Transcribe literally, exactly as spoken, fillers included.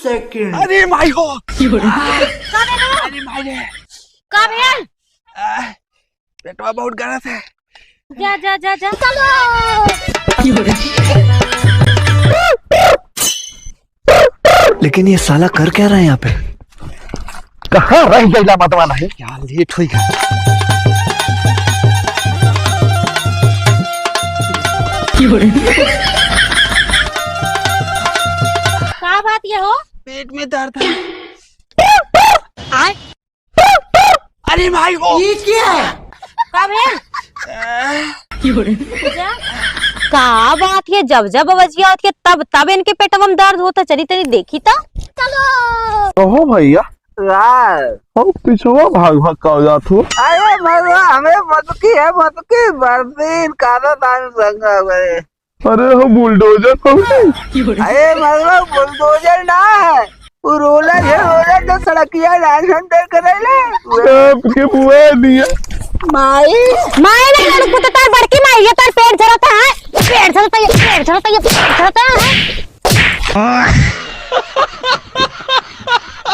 सेकंड। अरे माई हो। का भेल? अरे माई रे। का भेल? आ, पेटवा बहुत गरत है। जा, जा, जा, जा। लेकिन ये साला कर क्या रहा है यहाँ पे? कहाँ रह गइला मतवाला है? क्या लेट होइगा? का बात ये हो? पेट में दर्द है। आय। अरे भाई, ओ। ये क्या है? का भेल? आ। जा। का बात है, जब जब बवजिया होत है, तब तब इनके पेटवा में दर्द होत है। चली तनी देखी तो। चलो। कहो भैया। यार। हम पिछवा भाग भाग का जात हो। अरे मरवा, हमें मटकी है, मटकी, बर्फीन, काला दान संगा हुए। अरे, हम बुलडोजर हउवे। अरे, मतलब, बुलडोजर ना है, वो रोलर है, रोलर जो सड़किया राशन दे करेले। आपके बुआ दिया। माई। माई ना, तोर कुत्ता, तोर बड़की माई, ये तोर पेट झरत है, पेट झरत है, पेट झरत है, पेट झरत है।